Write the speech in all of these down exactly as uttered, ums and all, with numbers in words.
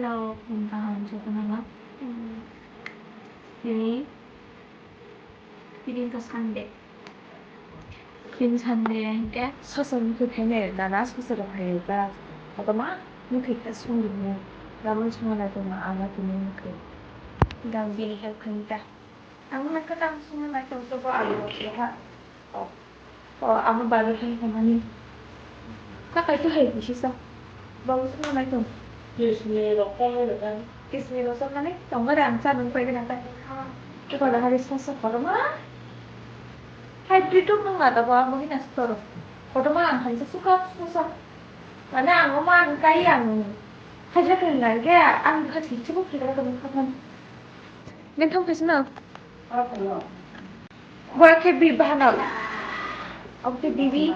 Tini, tini to Sunday. Tini Sunday hingke soso mukhe phainai, nana soso rok phainai ba. Kotorma mukhe khe songni. Gabon songna tongma ama tini mukhe. Gam bini help khainai ta. Ang nang khe tang songna nai tong to bo alo ha. O, amo baro hai hamani. Kakai to hai bisi sa. Babu songna nai tong. Kisni rok khe hai rok. Kisni rok songna nai tong, are ang cha nung pai gana ta. Iko da hari sa sa kotorma. Hybrid rok nung na ta bo amo hina sa toro. Kotorma ang hai sa suka sa sa. Mane ang o man kai ang. Hai sa khe nang khe ang kha thik thik khe ka tong kha. Nang thang khe sina. Borok khe bi bahanok. Obo khe bibi.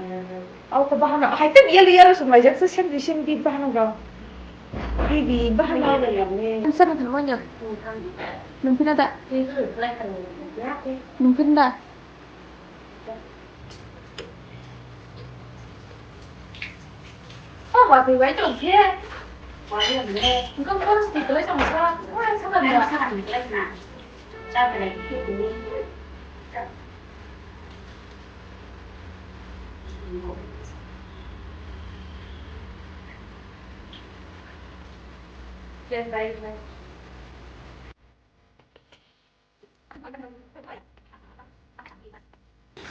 Obo khe bahanok. Hai tei yellow yellow song laijak se same to same bi bahanok rok. Bibi bahanok. Ang sana thanmo nya. Nung phina da. Nung phina da. Oh, watwi bai tong khe. Engkau terus di kelas sama sa, orang sama dia.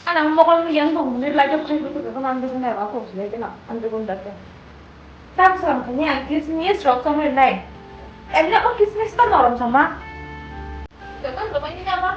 Ana mokol yang tong ni lai jok khai buku ko nan dukun na ko le na an dukun da ke. Tam sam ni an kismis rok song le nai. Em na o kismis ta norom sama. Ka kan lo ni na ma.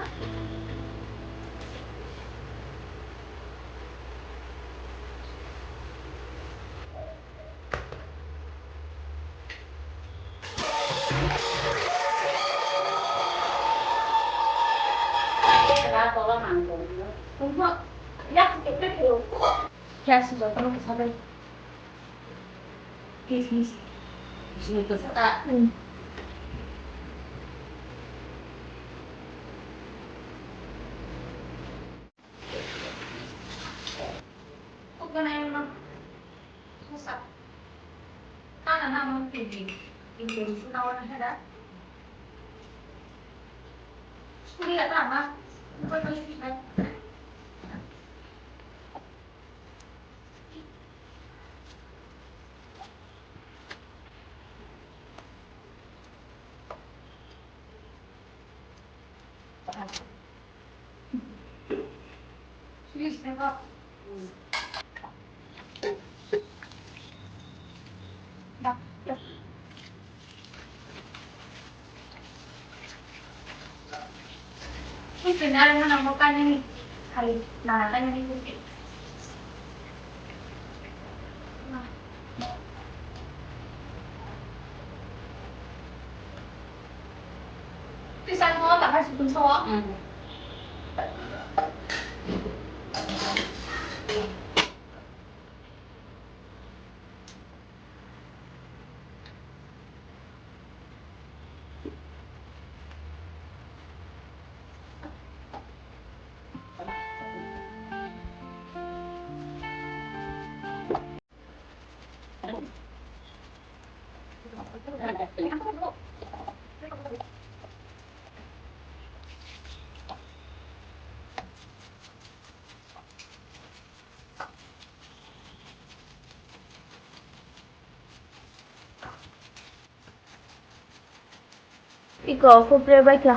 Iko kupre bai kha.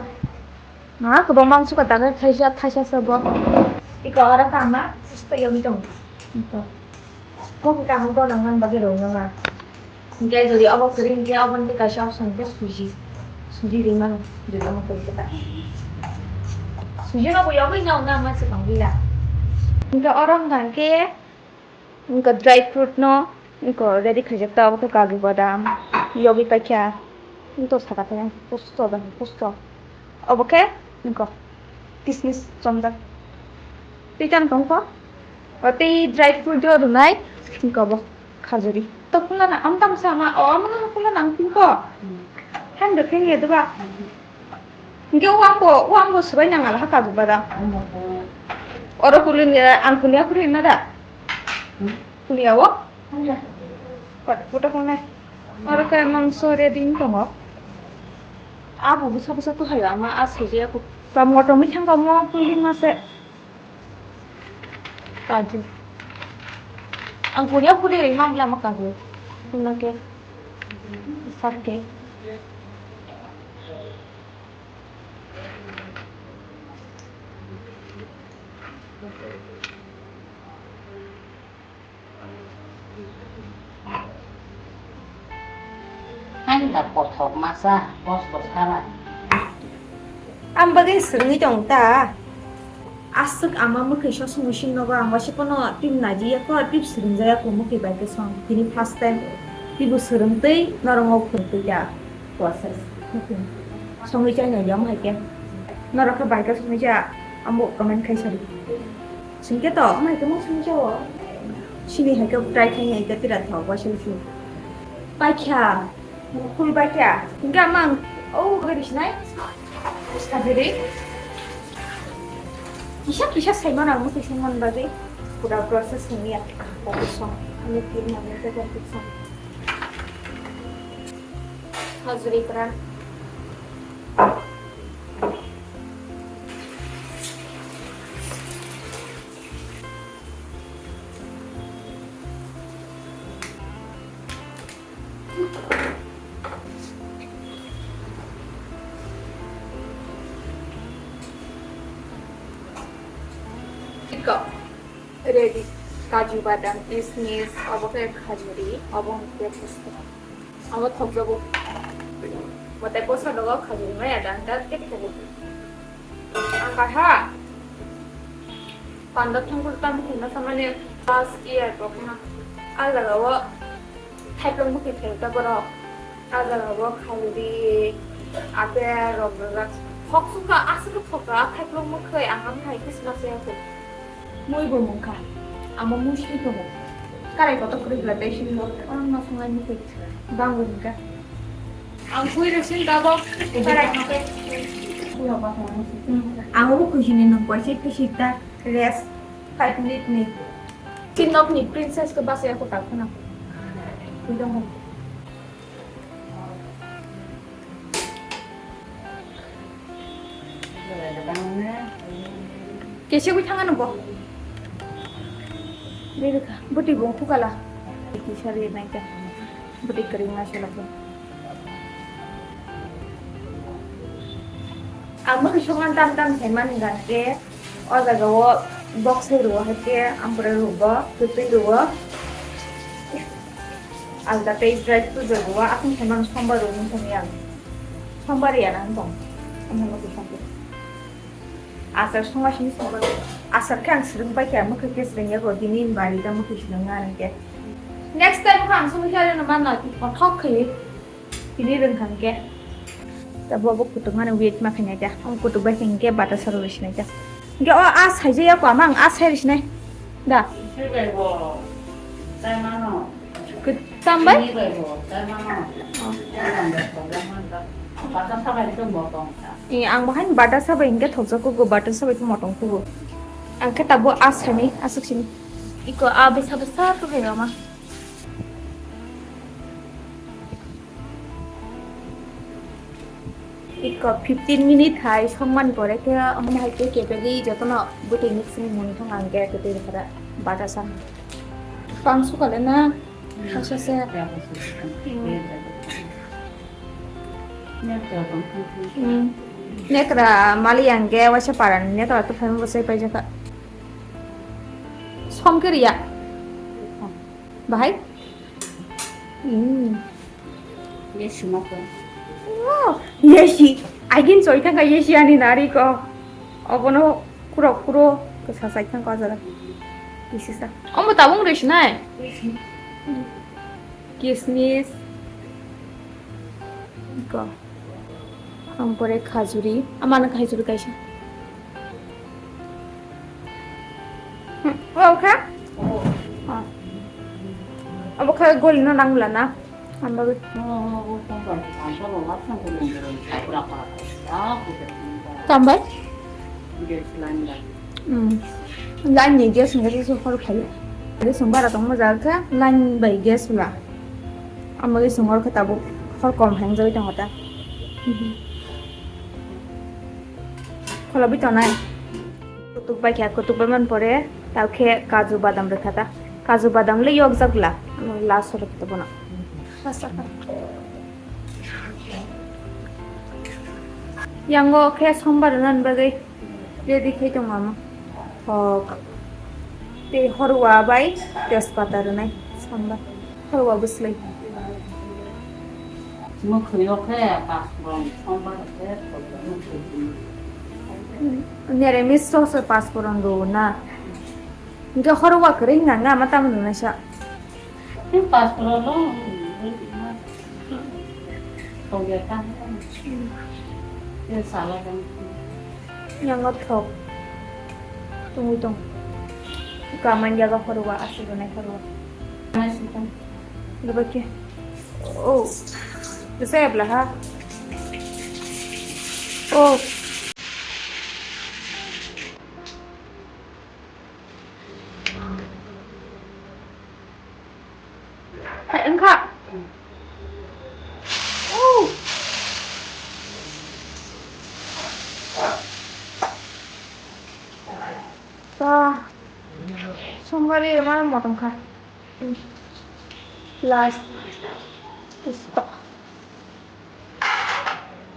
Ha, kwbangma ang suka tangwi thaisa, thaisa se bo. Iko oro kangma, susto yogwi tongo. Iko. Bo khe kaham tonang man bagwi rwngno ma. Hinkhe jodi obo kwrwi hinkhe obo hinkhe kaisa option hinkhe suji. Suji ri mano, jodi omo kwrwi khe ta. Suji no bo yogwi no na ma se tongwi la. Hinkhe oro wngkha hinkhe Wngkha dry fruit no, wngkha ready khaijak ta, obo khe kaju badam, yogi paikha, wngkha saka thai, pusto da, pusto. Obo khe wngkha kismis chomjak. Tei tamo tongkha, o tei dry fruit o rwnai, wngkha obo khajuri. To kula na, am tam sa ma, o am no kula na, wngkha. Hang de khe ye de ba. Hingke wangbo, wangbo swbai nang ala ha kaju bada. Oro kuliya, ang kuliya kuri na da? Kuliya o? Kot, kuta kone? Oro khe mangso ready wng tongo. Abo bwsa bwsa kwhaio ama a sujaya kuk. Ba motom wngkha mo kuli mase. Kaju. Ang kuria kuli ri mang lama kaju. Kuna ke. Sat ke. Ani da kothok masa, bos bos hala. Ang bagwi swrwngwi tong ta. Aswk ama mwkhwi sosong sing nogo ang waisa pono tip najiya ko, tip swrwngjaya ko mwkhwi bai khe song. Tini first time tibo swrwngtwi norok o phwrwngtwi ta. Process. Songwi chai nai jom hai khe. Norok khe bai khe songwi cha, ambo comment khai sadi. Singke to, mai temo sini jawo. Sini hai khe try khai hai khe tira thok, wa sini sini. Paikha, full paikha. Hingke amang, oh, gari sinai. Sabiri. Kisa kisa sai mana, muti sing man bagwi. Pura process ni ya. Fokus song. Ini kiri yang itu fokus song. Hajri peran. Iko, ready. Kaju, badam, kismis, obo khe khajuri, obo hwnkhe phustu. Obo thokjago. Bo tei bwsa dogo khajuri maya da, hwnkhe khe thokjago. Ang kaha panda thangkul tam khe na samani last year bo khna. A jaga o thaiplok mukhi thai ta borok. A jaga o khauri, apple rok rijak. Thok sukha, aswk thokha, thaiplok mukhi ang am hai Christmas ya khe. Mui bo mungkha. Amo mui sui tongo. Karai kotor kwrwi bwla tei sini bo. Ang no songai mukhi. Bang bo mungkha. Ang pui rwsing tabok. Ang obo khuisini nwng kaisa kisik ta rest five minute ni. Chin nok ni princess ko basa ya ko ta khuna. Pui dong. Kese ui thang ano bo. Beri kha. Bwtwi bung thukala. Kisa ri nai kha. Bwtwi kwrwi ma sala bo. Ang bwkha songan tam tam sai mani gan ke. O jaga o box rwo hai khe, ampore rwo, kwtwi rwo. Alda tei dry fruit rwo, aswk khe mano sombar rwo wng thangwi ang. Sombar ya nang tong. Omo no kwchang khe. Achar songma sini sombar. Achar khe ang swrwng pai khe, mwkhwk khe swrwng yago, tini bari da mwkhwk swrwng nang khe. Next time khe ang songwi khe ano manna kothok khe. Tini rwngkha hwnkhe. Tabuk bo kutung ano wait ma khainai da. Ang kutung bai hwnkhe batasa rwgwi sinai da. Hwnkhe o a saijak ya ko ama ang a sai rw sinai da. Kwtam bai? Eh, ang bahai batasa bai hwnkhe thokjak kugo, batasa bai khe motong kugo. Ang khe tabuk a sainai aswk sini. Iko a bwsa bwsa to hai ma. Iko fifteen minute hai songmani pore khe omo hai khe kebegwi jotono bwtwi mixing muni thang ang khe kwtwi rwkha da batasa. Pang sukale na khasa se. Hmm. Nekra mali ang khe waisa parani nekra to phai mo sai pai jaka. Som khe riya. Bahai? Hmm. Ye sima ko. Oh, yesi. Agin choi thangka yesi ani nari ko. Obono kuro kuro kwsa sai thangka jara. Isisa. Omo tabung rwi sinai. Kismis. Ko. Ang pore khajuri, amano khajuri kaisa. Hmm, o kha? Oh. Abo kha gol na nang la na. Ang bagwi. Tambai? Hmm. Line ni gas ngai se hor khai. Gas bara tong mo jaga kha line bai gas la. Amagwi songor khe tabuk hor kom hwngjagwi tongo ta. Kholabi tonai. Kutuk bai kha, kutuk bai man pore tao khe kaju badam rwkha ta. Kaju badam le yokjak la. Last horo khe bono. Yango khe sombar rwna bagwi ready khai tongo ama. Thok. Tei horwa bai tejpata rwnai sombar. Horwa bwslai. Mwkhwi o khe pasporon sombar khe. Nere miso se pasporon rw na. Hingke horwa kwrwi nang ama tamo nunai sa. Tei pasporon no. Tongya ta. Tei sala kan. Yango thok. Tungwi tong. Kaman jaga horwa, aswk rwnai horwa. Nai sita. Gabakhe. Oh. Kisa ebla ha. Oh. Hai, wngkha. Oh. Ta. Somgari ma motom kha. Last. Pusto.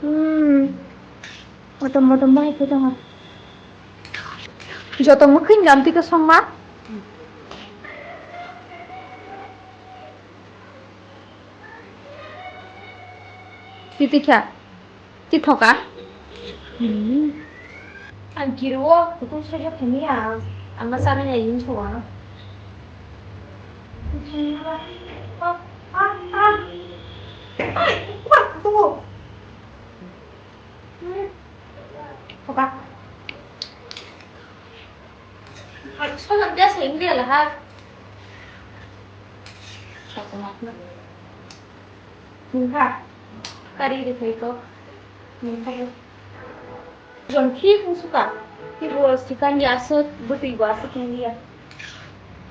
Hmm. Motom motom bai khe tongo. Joto mwkhwini lamtwi khe songma. Titi kha. Ti thoka. Hmm. Ang kiriwo kutung soja thani ang. Ang na sana ya yin chuwa. Thoka. Soja dia sa India lah ha. Satu makna. Nungkha. Kari de thai ko. Nungkha. Jon khi phung suka. Ki bo sikandi aswk, bwtwi bo aswk wngya.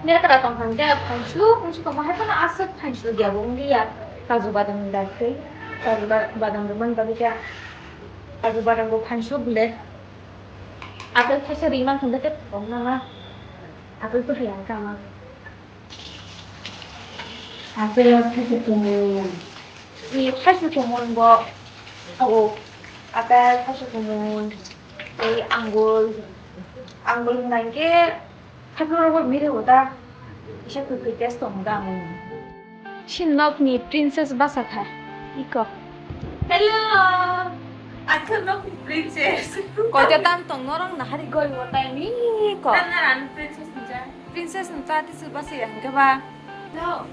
Nera kara tong thang khe phang su, phung suka ma hai phano aswk phang su dia bo wngya. Kaju badam ni dai tei. Kaju ba-, badam rwmani bagwi khe. Kaju badam bo phang su bwle. Apple khaisa ri man thang khe tong na ma. Apple to hai ang kama. Apple khaisa tumung. Ni khaisa tumung bo. Oh, apple khaisa tumung. Tei angul. Angul nangke khaisa rogo mire hoda. Isa kwkwi test tong da angul. Shin nok ni princess basa kha. Iko. Hello. Aku nok ni princess. Koita tang tong norong nahari goi wotai ni ko. Tang na anu princess ni ja. Princess no cha tisi basa ya hingke ba. No.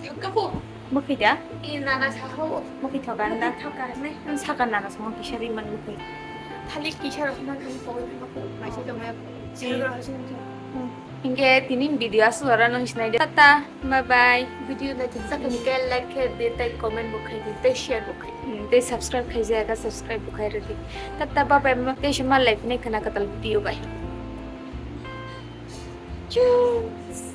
Thokka bo. Mukhi da? E nana sakha bo. Mukhi thokan da? Thoka ne. Saka nana sama kisa ri man mukhi. Thali kisa rok na thali pogoi ma ko. Maise to ma. Sero hasin to. Hingke tini video aswk ora nang sinai de. Tata. Bye bye. Video naithok jak hwnkhe like khe di tei comment bo khai di tei share bo khai di. Hmm, tei subscribe khai jaya kha subscribe bo khai rwdi. Tata bye bye, tei se malai phini khwna kwtal video bai. Cheers.